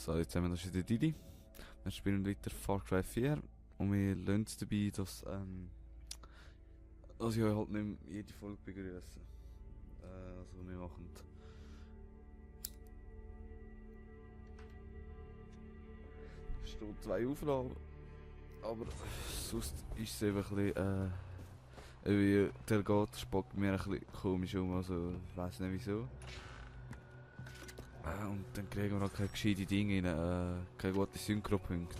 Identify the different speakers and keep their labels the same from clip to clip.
Speaker 1: So, jetzt haben wir noch wieder Didi. Wir spielen weiter Far Cry 4 und wir lernen es dabei, dass ich euch halt nicht mehr jede Folge begrüßen. Also wir machen steht 2 Aufnahmen, aber sonst ist es eben ein bisschen wie der geht, spackt mir ein bisschen komisch um, also ich weiss nicht wieso. Und dann kriegen wir noch keine gescheite Dinge rein, keine guten Synchro-Punkte.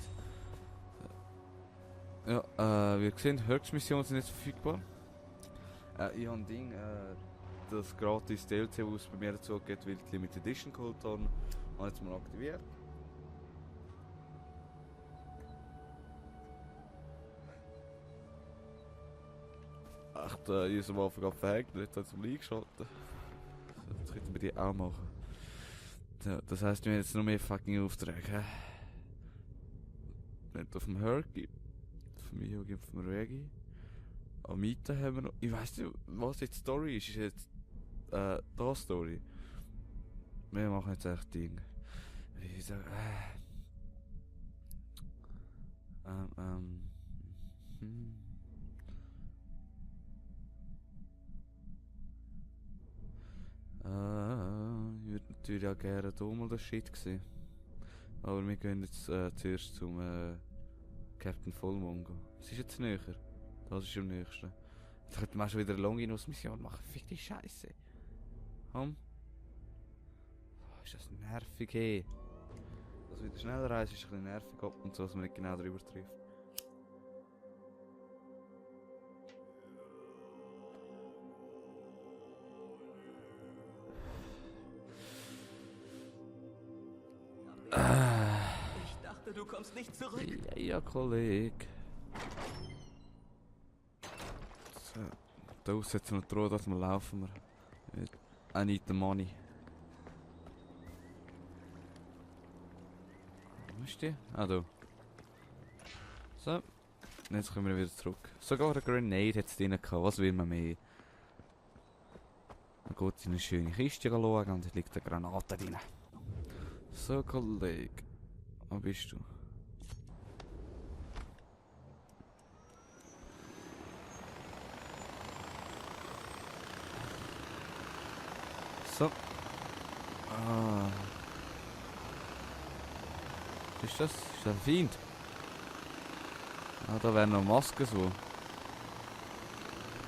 Speaker 1: Ja, wie ihr seht, Höchstmissionen sind jetzt verfügbar. Ich habe ein Ding, das gratis DLC, das es bei mir dazu geht, weil die Limited Edition geholt haben, habe ich jetzt mal aktiviert. Echt, ich habe es am Anfang verhängt, jetzt hat es mal eingeschaltet. Das könnten wir die auch machen. Ja, das heisst, wir haben jetzt noch mehr fucking Aufträge. Nicht auf dem Herky, auf dem Yogi, auf dem Regi. Amita haben wir noch. Ich weiss nicht, was jetzt die Story ist. Ist jetzt da Story? Wir machen jetzt echt Ding. Wie ich sage, ich würde natürlich auch gerne hier mal das Shit sehen. Aber wir gehen jetzt zuerst zum Captain Vollmongo. Es ist jetzt näher. Das ist am nächsten. Jetzt könnten wir auch schon wieder eine Longinus-Mission machen. Fick die Scheiße. Oh, ist das nervig, hey. Das wieder schneller reisen ist ein bisschen nervig ab und so, dass man nicht genau drüber trifft.
Speaker 2: Ich dachte, du kommst nicht zurück.
Speaker 1: Ja, Kollege. So, da aussetzen wir drohen, dass wir laufen. I need the money. Wo ist die? Ah, da. So. Jetzt kommen wir wieder zurück. Sogar eine Grenade hat es drin gehabt. Was will man mehr? Man geht in eine schöne Kiste schauen und es liegt eine Granate drin. So, Kollege. Wo bist du? So. Ah. Was ist das? Ist das ein Feind? Ah, da wären noch Masken so.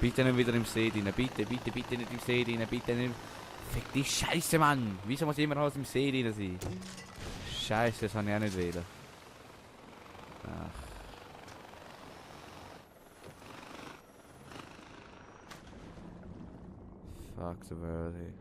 Speaker 1: Bitte nicht wieder im See rein. Bitte nicht im See rein. Bitte nicht. Fick die Scheiße, Mann! Wieso muss immer alles im See rein sein? Scheiße, das habe ich auch nicht wählen. Ach. Fuck the world, hey.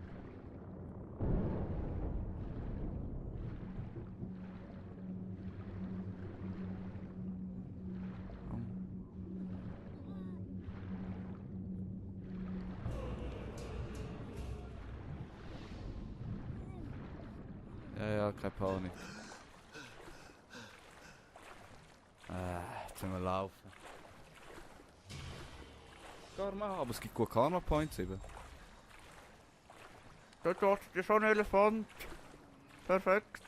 Speaker 1: Ja, keine Panik. Jetzt müssen wir laufen. Karma, aber es gibt gut Karma Points eben. Dort ist schon ein Elefant. Perfekt.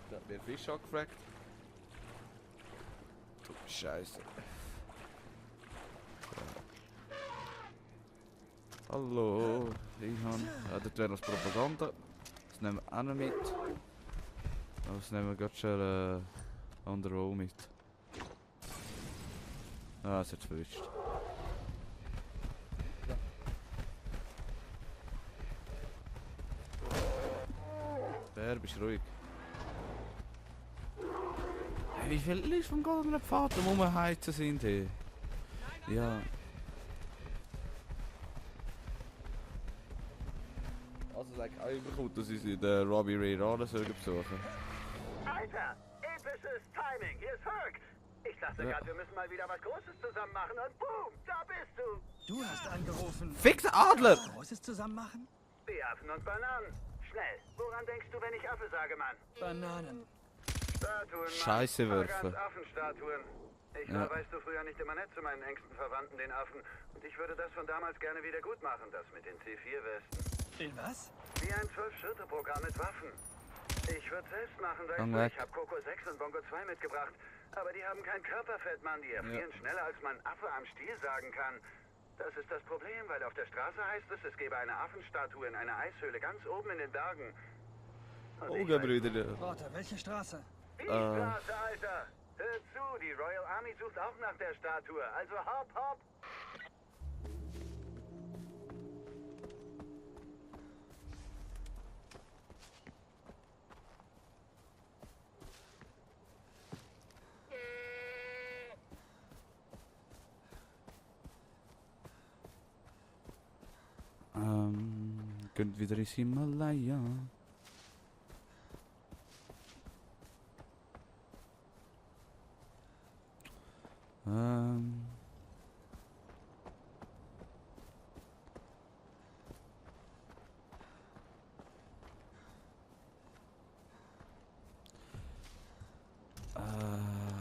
Speaker 1: Da wird Fisch angefragt. Du Scheiße. Hallo, dort wäre noch Propaganda. Das nehmen wir auch noch mit. Aber das nehmen wir gerade schon on the roll mit. Ah, es hat verwischt. Bär, bist ruhig. Hey, wie viele Leute vom goldenen Pfad am Rumheizen sind hier? Ja. Also sag auch überkommt, dass ich den Robbie Ray Rada besuchen.
Speaker 3: Alter, episches Timing, hier ist Herc. Ich dachte gerade, wir müssen mal wieder was Großes zusammen machen und boom, da bist du.
Speaker 2: Du hast angerufen.
Speaker 1: Fix Adler!
Speaker 2: Großes zusammen machen?
Speaker 3: Die Affen und Bananen. Schnell, woran denkst du, wenn ich Affe sage, Mann?
Speaker 2: Bananen.
Speaker 3: Statuen, Mann.
Speaker 1: Scheiße Würfe.
Speaker 3: Ganz Affenstatuen. Ich war, weißt du, früher nicht immer nett zu meinen engsten Verwandten, den Affen. Und ich würde das von damals gerne wieder gut machen, das mit den C4-Westen.
Speaker 2: In was?
Speaker 3: Wie ein 12-Schritte-Programm mit Waffen. Ich würde selbst machen, weißt
Speaker 1: Komm
Speaker 3: du.
Speaker 1: weg.
Speaker 3: Ich habe Coco 6 und Bongo 2 mitgebracht. Aber die haben kein Körperfett, Mann. Die erfrieren schneller, als man Affe am Stiel sagen kann. Das ist das Problem, weil auf der Straße heißt es, es gäbe eine Affenstatue in einer Eishöhle ganz oben in den Bergen. Und ich weiß-
Speaker 1: Augenbrüder.
Speaker 2: Warte, welche Straße?
Speaker 3: Die Straße, Alter! Hör zu, die Royal Army sucht auch nach der Statue. Also hopp, hopp!
Speaker 1: Könnt wieder ins Himalaya.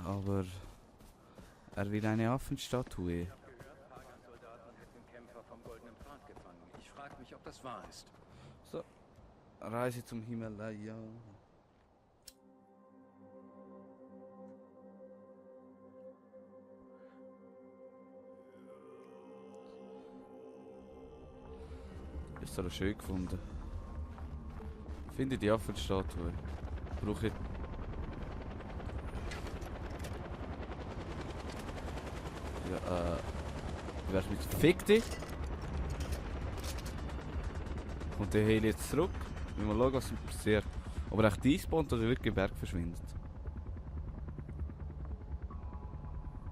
Speaker 1: Aber er will eine Affenstatue.
Speaker 4: Soldaten hätten Kämpfer vom Goldenen Pfad gefangen. Ich frage mich, ob das wahr ist.
Speaker 1: So, Reise zum Himalaya. Ist doch schön gefunden. Finde die Affenstatue. Brauche ich. Ja, du wärst mit Fick dich. Und der Heli jetzt zurück. Wir mal schauen, was passiert. Aber echt despawnt oder wirklich im Berg verschwindet.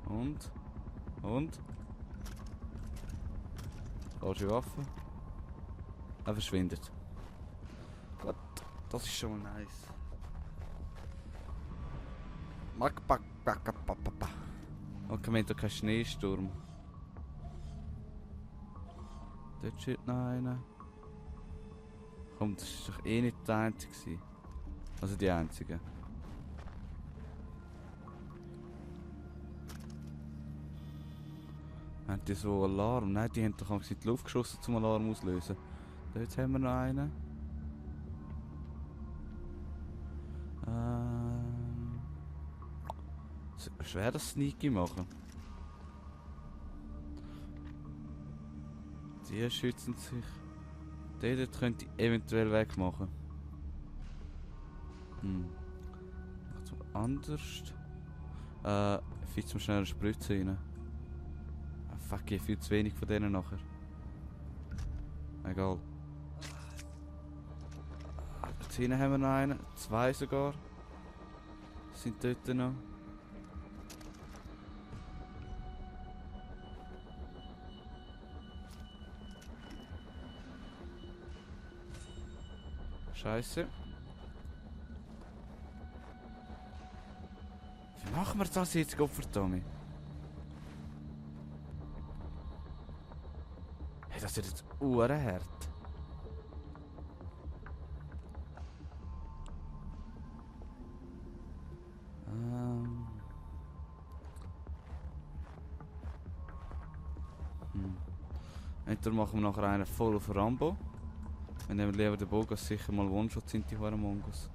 Speaker 1: Und? Falsche Waffe. Er verschwindet. Gut, das ist schon mal nice. Okay, wir haben keinen Schneesturm. Dort steht noch einer. Komm, das war doch eh nicht der einzige gewesen. Also die einzige. Haben die so Alarm? Nein, die haben doch in die Luft geschossen zum Alarm auslösen. Dort haben wir noch einen. Schwer das Sneaky machen. Die schützen sich. Den dort könnte ich eventuell wegmachen. Macht's mal anders. Viel zu schnell eine Spritze rein. Ah, fuck, ich habe viel zu wenig von denen nachher. Egal. Jetzt hinten haben wir noch einen. 2 sogar. Sind dort noch. Scheiße. Wie machen wir das jetzt, Gottverdammt? Hey, das ist jetzt uhrenhart. Entweder machen wir nachher einen voll auf Rambo. Wenn wir lieber den Bogen sicher mal One-Shot sind, die Huren Mongos.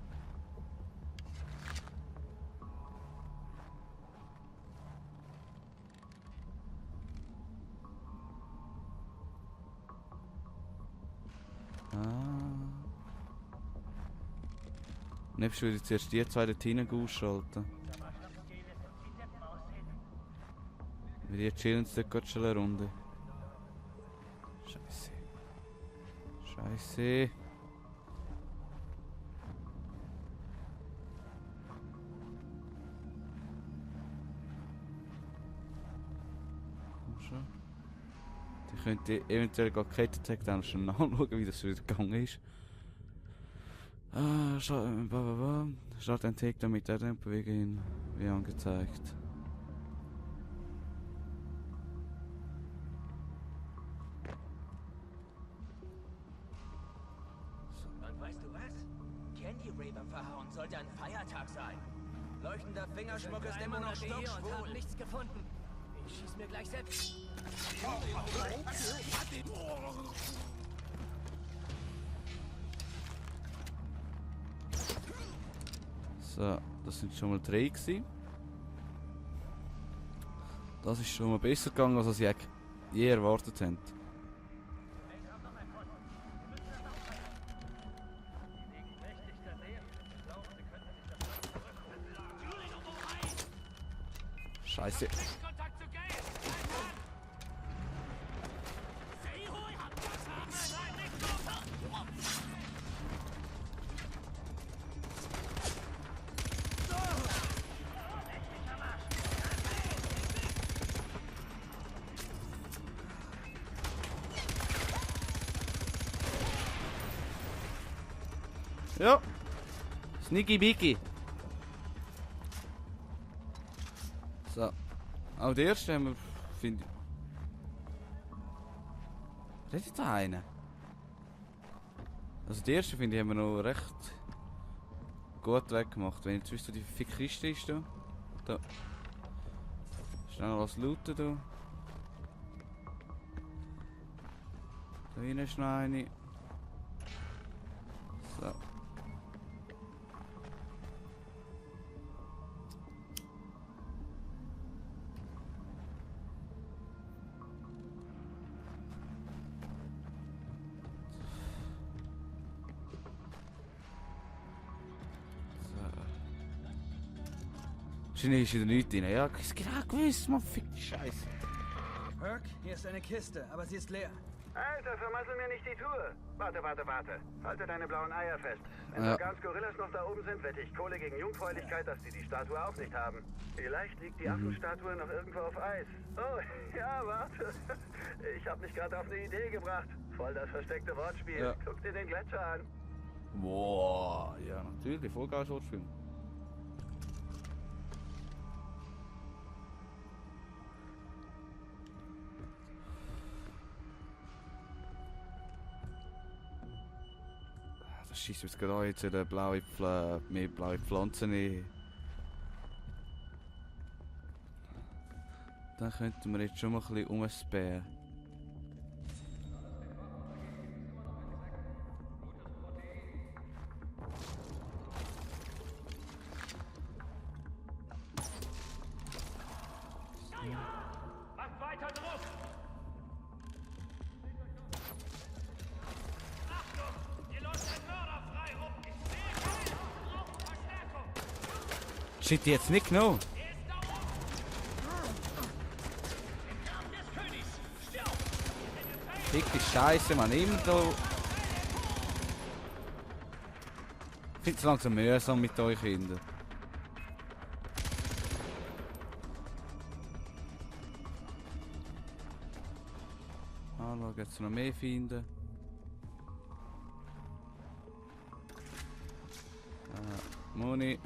Speaker 1: Nebst würde ich zuerst die zwei dort hinten ausschalten. Weil die chillen dort gerade schon eine Runde. Scheiße. Scheiße. Komm schon. Die könnte eventuell gar Kette Takedown schon nachschauen, wie das wieder gegangen ist. Start ein Takedown mit der Bewegung wie angezeigt.
Speaker 2: Und weißt du was? Candy Raver verhauen sollte ein Feiertag sein. Leuchtender Fingerschmuck ist immer noch stockschwul. Und haben nichts gefunden. Ich schieß mir gleich selbst.
Speaker 1: So, das sind schon mal 3 gewesen. Das ist schon mal besser gegangen, als ich je erwartet hätte. Scheiße. Ja. Sneaky Beaky. So. Auch der erste haben wir, finde ich. Redet da einer? Also der erste finde ich haben wir noch recht gut weggemacht. Wenn ich jetzt wüsste, die Kiste ist da. Da. Schnell noch was looten da. Da hinten ist noch eine. So. Wahrscheinlich ist wieder nichts drin. Ja, ich hab genau gewusst, man, fick die Scheiße.
Speaker 2: Herc, hier ist eine Kiste, aber sie ist leer.
Speaker 3: Alter, vermassel mir nicht die Tour. Warte. Halte deine blauen Eier fest. Wenn
Speaker 1: Ja.
Speaker 3: Organs Gorillas noch da oben sind, wette ich Kohle gegen Jungfräulichkeit, dass die Statue auch nicht haben. Vielleicht liegt die Affenstatue noch irgendwo auf Eis. Oh, ja, warte. Ich hab mich gerade auf eine Idee gebracht. Voll das versteckte Wortspiel.
Speaker 1: Ja.
Speaker 3: Guck dir den Gletscher an.
Speaker 1: Boah, ja, natürlich, Vollgas-Wortspiel. Das schießt jetzt gerade jetzt eine mehr blaue Pflanzen rein. Dann könnten wir jetzt schon mal ein bisschen umspähen.
Speaker 5: Macht weiter Druck! Achtung! Hier läuft ein Mörder frei rum! Ich sehe keinen! Wir brauchen Verstärkung!
Speaker 1: Shit, jetzt nicht genommen!
Speaker 5: Er ist da oben! Im Namen des Königs! Stirb!
Speaker 1: Fick die Scheiße, man, immer da. Ich finde es langsam mühsam mit euch Kindern. Hallo, geht's noch mehr finden? Moni.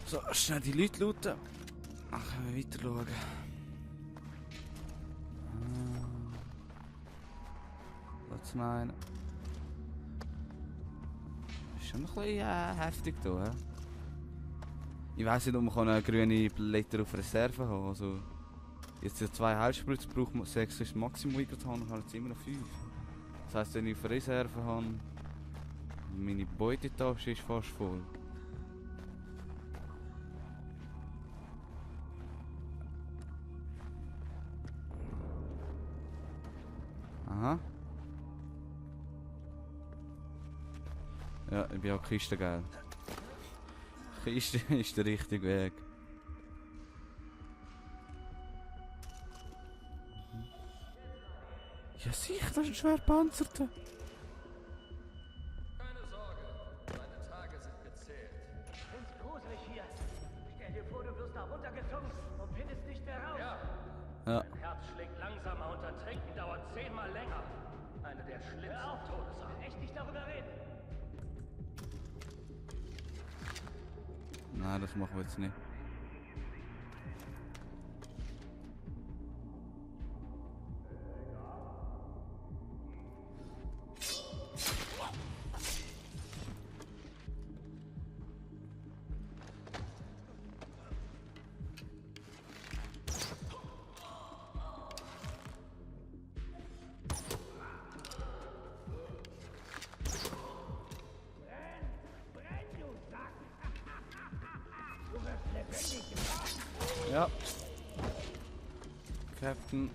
Speaker 1: So, schnell die Leute looten. Ach, können wir weiter schauen. Platz 9. Ist schon ein bisschen heftig hier. He? Ich weiss nicht, ob man grüne Blätter auf Reserve haben kann. Also, jetzt 2 Heilspritzen braucht man 6 ist das Maximum, ich habe, habe jetzt immer noch 5. Das heisst, wenn ich auf Reserve habe, meine Beutetasche ist fast voll. Aha. Ja, ich bin auch Kiste geil. Kiste ist der richtige Weg. Ja sicher, das ist ein schwer Panzerter.
Speaker 4: Keine Sorge, deine Tage sind gezählt.
Speaker 5: Ich find's gruselig hier. Stell dir vor, du wirst da runtergezogen und findest nicht mehr raus.
Speaker 4: Ja,
Speaker 1: Ja.
Speaker 5: Dein Herz schlägt langsamer und dein Trinken dauert 10-mal länger.
Speaker 4: eine der
Speaker 5: Hör
Speaker 4: schlimmsten
Speaker 5: auf,
Speaker 4: Todesarten.
Speaker 5: ich will echt nicht darüber reden.
Speaker 1: Nein, das machen wir jetzt nicht. Ja. Captain,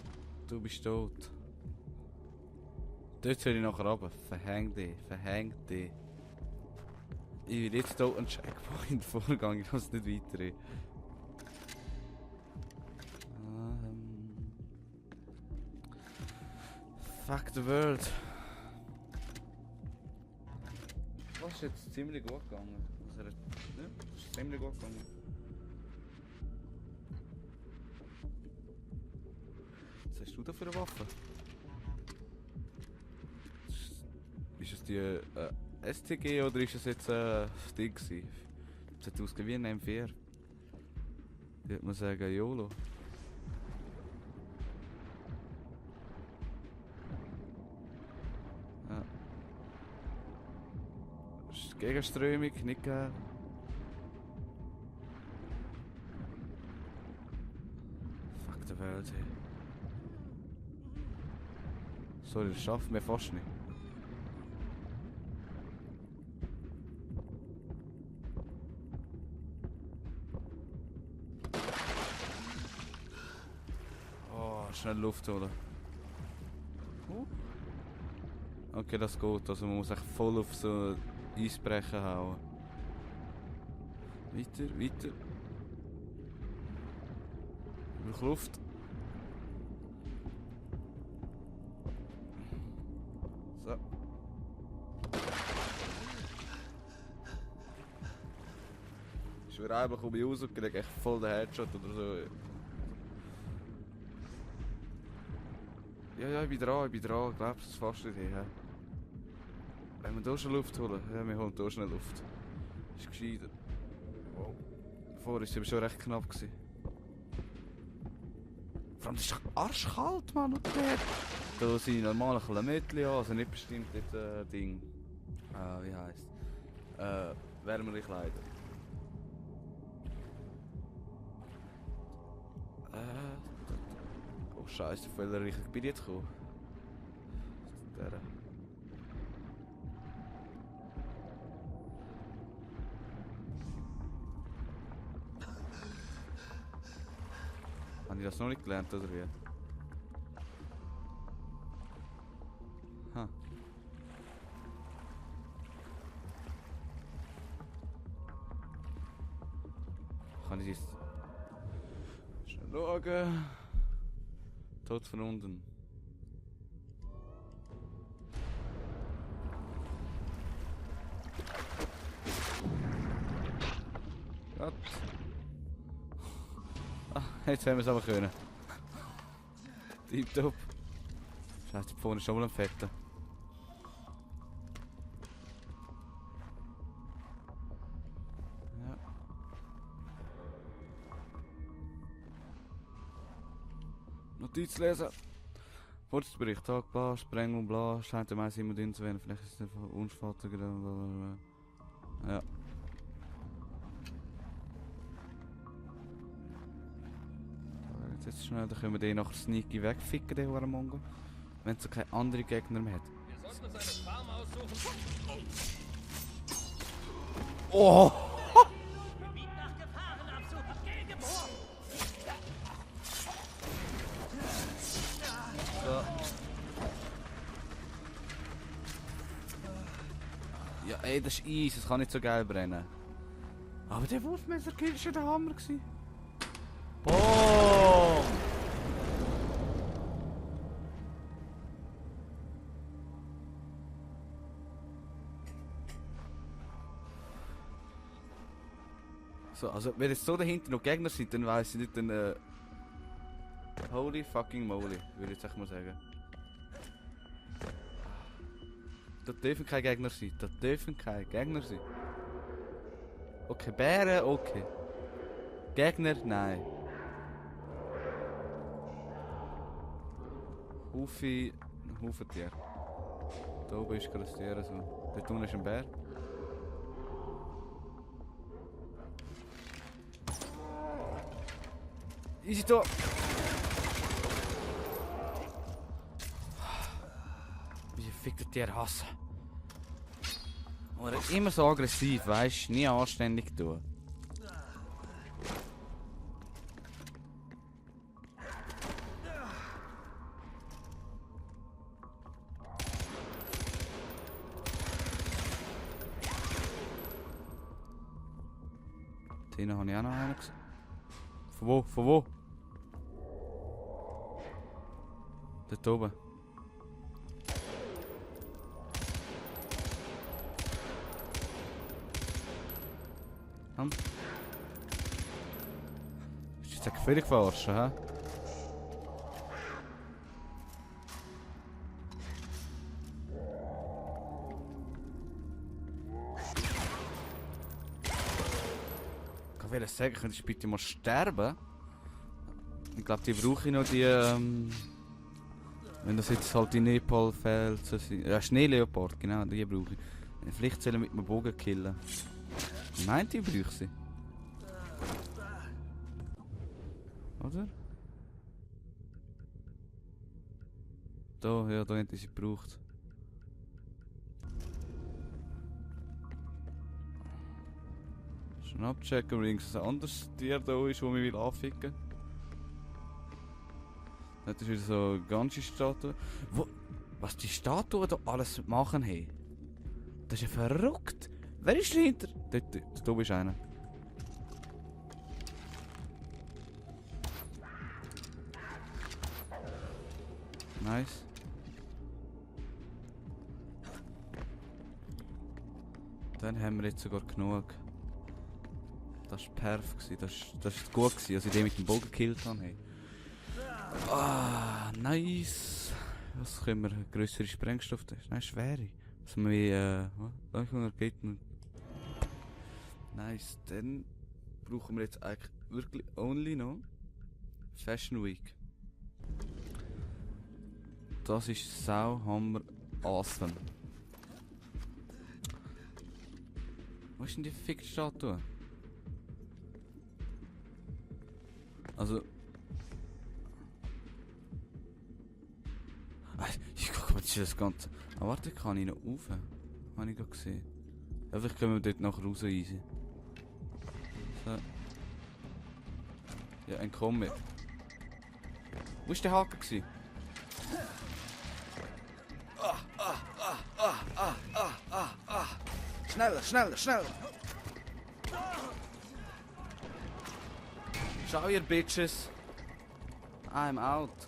Speaker 1: du bist tot. Dort soll ich nachher runter. Verhäng dich, verhäng dich. Ich will jetzt hier einen Checkpoint vorgehen, ich kann es nicht weiter. Fuck the world. Das ist jetzt ziemlich gut gegangen. Ja, das ist ziemlich gut gegangen. Was hast du da für eine Waffe? Ist es die STG oder ist es jetzt das Ding gewesen? Es hat ausgesehen wie ein M4. Ich würde mal sagen YOLO. Ja. Das ist Gegenströmung, nicht geil. Fuck the Welt, hey. Sorry, das schaffen wir fast nicht. Schnell Luft holen. Okay, das geht. Also man muss echt voll auf so Eisbrechen hauen. Weiter, weiter. Ich brauche Luft. So. Ich schwöre, einmal komme ich raus und kriege echt voll den Headshot oder so. Ja, ich bin dran, ich glaube, es ist fast nicht hier. Wenn wir hier schon Luft holen, ja, wir holen hier schnell Luft. Ist gescheiter. Wow. Vorher war es aber schon recht knapp gewesen. Vor allem, es ist doch arschkalt, Mann, und der. Da sind normale Klamotten, also nicht bestimmt das Ding. Wie heisst es? Wärmere Kleider. Oh Scheiße, auf welcher Richtung bin ich jetzt gekommen? Der. Habe ich das noch nicht gelernt, oder wie? Ha. Kann ich jetzt schnell schauen? Tod von unten. Gott. Ah, jetzt haben wir es aber können. Tipptopp. Scheiße, da vorne ist schon mal ein Fetter. Ja. Notiz lesen. Fortbericht, Tag, bla, Sprengung, bla, scheint der Mais immer drin zu werden. Vielleicht ist es einfach Unfallter gegangen. Ja. Jetzt schnell, dann können wir den nachher sneaky wegficken, den Hurenmongo. Wenn es so keine anderen Gegner mehr hat.
Speaker 5: Wir sollten uns eine Farm aussuchen.
Speaker 1: Oh!
Speaker 2: Gebiet nach Gefahrenabsuche. Gegenbohr.
Speaker 1: Ja, ey, das ist Eis, das kann nicht so geil brennen. Aber der Wurfmesser-Kill war schon der Hammer. Boom! So, also wenn jetzt so dahinter noch Gegner sind, dann weiss ich nicht, dann holy fucking moly, würde ich jetzt echt mal sagen. Da dürfen keine Gegner sein, da dürfen keine Gegner sein. Okay, Bären, okay. Gegner, nein. Haufen Tiere. Da oben ist gerade ein Tier, so. Dort unten ist ein Bär. Easy da! Wie fickt der Tier hassen? Oder immer so aggressiv, weißt du? Nie anständig tun. Drinnen habe ich auch noch einen gesehen. Von wo? Von wo? Dort oben. Ist jetzt echt völlig verarschen, hä? Ich will sagen, könntest du bitte mal sterben? Ich glaube, die brauche ich noch, die, wenn das jetzt halt in Nepal fällt, so sind. Ja, Schneeleopard, genau, die brauche ich. Vielleicht sollen wir mit einem Bogen killen. Meint ihr, brauche ich sie? Oder? Da, ja, da hätte ich sie gebraucht. Schon abchecken, übrigens ein anderes Tier da ist, das mich anficken will. Das ist wieder so eine ganze Statue. Was die Statuen da alles machen, hey. Das ist ja verrückt. Wer ist dahinter? Dort oben ist einer. Nice. Dann haben wir jetzt sogar genug. Das war perf. Das war gut, als ich den mit dem Bogen gekillt habe. Hey. Ah, nice. Was können wir? Grössere Sprengstoff? Nein, schwere. Was wir geht. Nice. Dann brauchen wir jetzt eigentlich wirklich only noch Fashion Week. Das ist Sauhammer awesome. Wo ist denn die Fick-Statue? Also. Ich guck mal, das ist das Ganze. Aber warte, kann ich noch rauf? Habe ich gerade gesehen. Ja, vielleicht können wir dort nachher raus easy. So. Ja, ein Comet. Wo war der Haken gewesen? Schneller, schneller, schneller! Schau ihr Bitches! I'm out.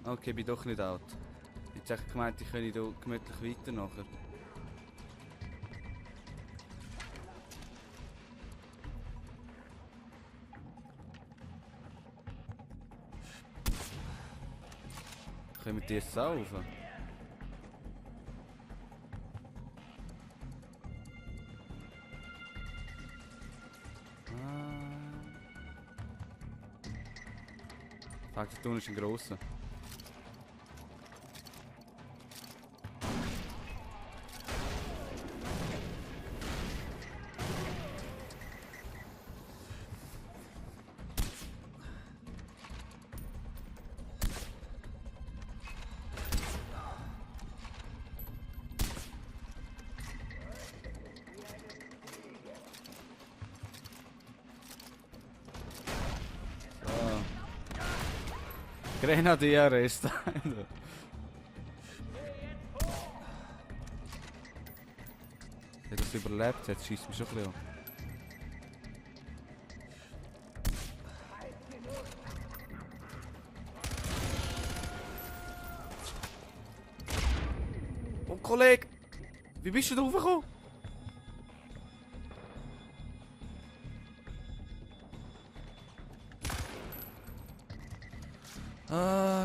Speaker 1: Okay, bin doch nicht out. Jetzt habe ich gemeint, ich könnte hier gemütlich weiter nachher. Können wir die jetzt auch rauf? Fuck, der Tunnel ist ein grosser. Grenadier ist da. Hat das überlebt? Jetzt schießt mich schon ein bisschen an. Oh Kollege! Wie bist du da raufgekommen?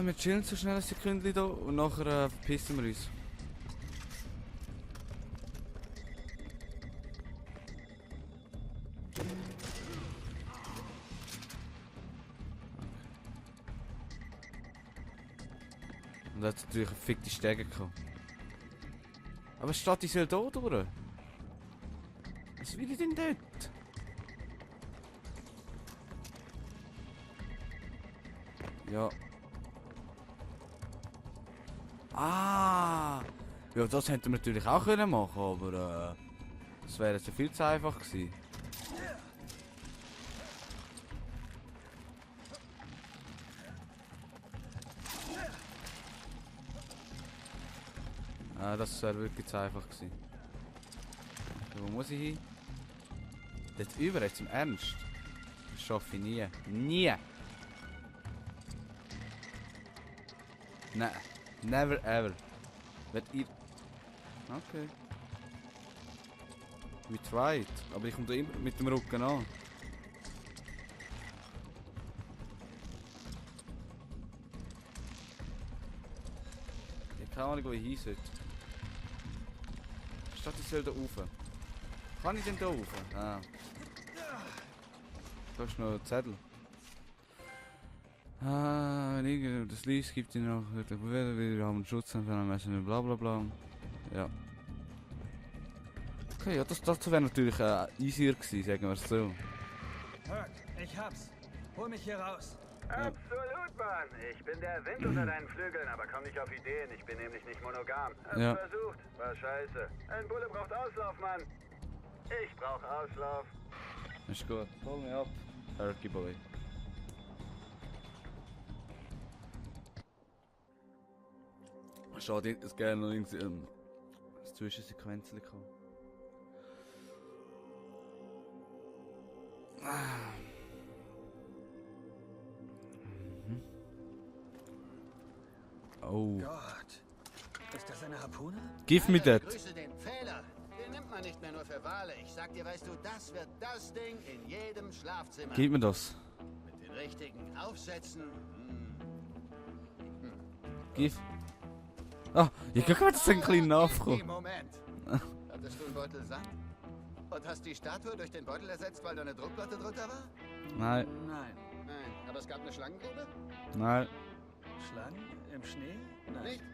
Speaker 1: Wir chillen so schnell ein Sekündchen hier und nachher verpissen wir uns. Und da hat es natürlich eine fickte Stege gehabt. Aber statt ich soll hier durch. Was will ich denn dort? Ja. Ah! Ja, das hätten wir natürlich auch können machen, aber das wäre jetzt viel zu einfach gewesen. Ah, das wäre wirklich zu einfach gewesen. Okay, wo muss ich hin? Dort über, jetzt im Ernst. Das schaffe ich nie. Nie! Nein. Never ever. Wenn ihr... Okay. We tried. Aber ich komme da immer mit dem Rücken an. Ich habe keine Ahnung, wo ich hin sollte. Statt ich soll da rauf. Kann ich denn da rauf? Ah. Da ist noch ein Zettel. Wenn irgend das Lies gibt, die noch wir haben Schutz messen, bla bla bla. Ja. Okay, ja, dazu wäre natürlich easier gewesen, sagen wir es so.
Speaker 4: Herc, ich hab's. Hol mich hier raus.
Speaker 3: Absolut, Mann. Ich bin der Wind unter deinen Flügeln, aber komm nicht auf Ideen. Ich bin nämlich nicht monogam. Hab's
Speaker 1: Ja.
Speaker 3: versucht. War scheiße. Ein Bulle braucht Auslauf, Mann. Ich brauch Auslauf.
Speaker 1: Ist gut. Hol mich ab, Herky Boy. Schade, es gäbe noch irgendwie ein Zwischensequenzen gekommen. Oh.
Speaker 4: Gott. Ist das eine Harpune?
Speaker 1: Give me that.
Speaker 6: Grüße den Fehler. Den nimmt man nicht mehr nur für Wale. Ich sag dir, weißt du, das wird das Ding in jedem Schlafzimmer.
Speaker 1: Gib mir das.
Speaker 6: Mit den richtigen Aufsätzen.
Speaker 1: Gib. Ah, ich kann gerade einen kleinen Nachkommen.
Speaker 6: Moment. Hattest du einen Beutel Sand? Und hast die Statue durch den Beutel ersetzt, weil da eine Druckplatte drunter war?
Speaker 1: Nein,
Speaker 4: Nein.
Speaker 6: Nein. Aber es gab eine Schlangengrube?
Speaker 1: nein.
Speaker 4: Schlangen im Schnee? Nein.
Speaker 6: Nicht?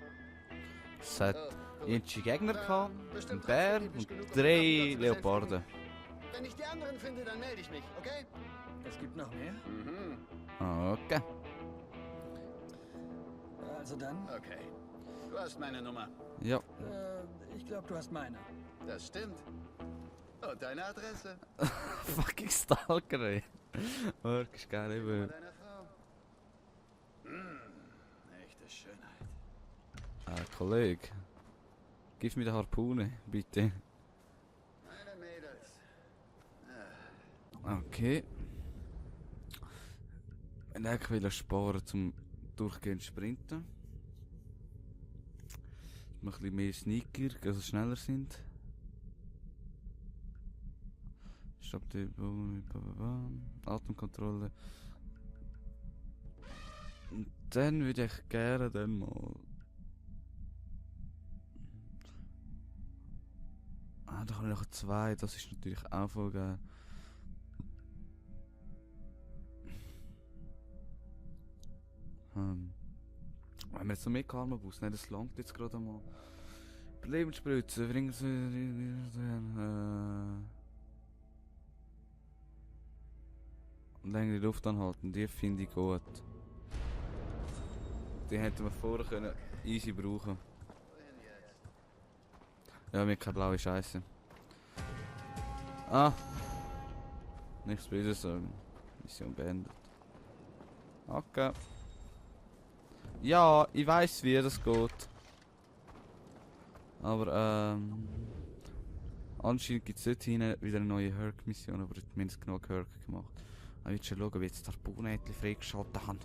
Speaker 1: Es hat
Speaker 6: Oh, gut.
Speaker 1: irgendwelche Gegner gehabt, einen
Speaker 6: Bestimmt
Speaker 1: Bär
Speaker 6: trotzdem
Speaker 1: und
Speaker 6: genug, um
Speaker 1: 3
Speaker 6: Platz zu
Speaker 1: Leoparden.
Speaker 6: Wenn ich die anderen finde, dann melde ich mich, okay?
Speaker 4: Es gibt noch mehr?
Speaker 1: Okay.
Speaker 4: Also dann?
Speaker 6: Okay. Du hast meine Nummer.
Speaker 1: Ja.
Speaker 4: Ich glaube, du hast meine.
Speaker 6: Das stimmt. Und deine Adresse?
Speaker 1: Fucking Stalker, ey. Wirklich geil,
Speaker 6: Nummer
Speaker 1: eben.
Speaker 6: deiner Frau? Echte Schönheit.
Speaker 1: Kollege. Gib mir die Harpune, bitte.
Speaker 6: Meine Mädels.
Speaker 1: Okay. Ich will sparen zum durchgehend Sprinten. Dass wir ein bisschen mehr Sneaker, also schneller sind. Stopp die Atemkontrolle. Und dann würde ich gerne dann mal. Da habe ich noch 2, das ist natürlich auch voll geil. Wenn wir jetzt noch mehr Karma-Boost, nein, das langt jetzt gerade einmal. Lebensspritze, bringen Sie. Längere Luft anhalten, die finde ich gut. Die hätten wir vorher können easy brauchen. Ja, mir keine blaue Scheiße. Ah! Nichts Böses sagen. Mission beendet. Okay. Ja, ich weiß, wie das geht. Aber anscheinend gibt es dort hinten wieder eine neue Herc-Mission, aber zumindest genug Herc gemacht. Ich will schon schauen, wie jetzt die Harpune freigeschaltet haben.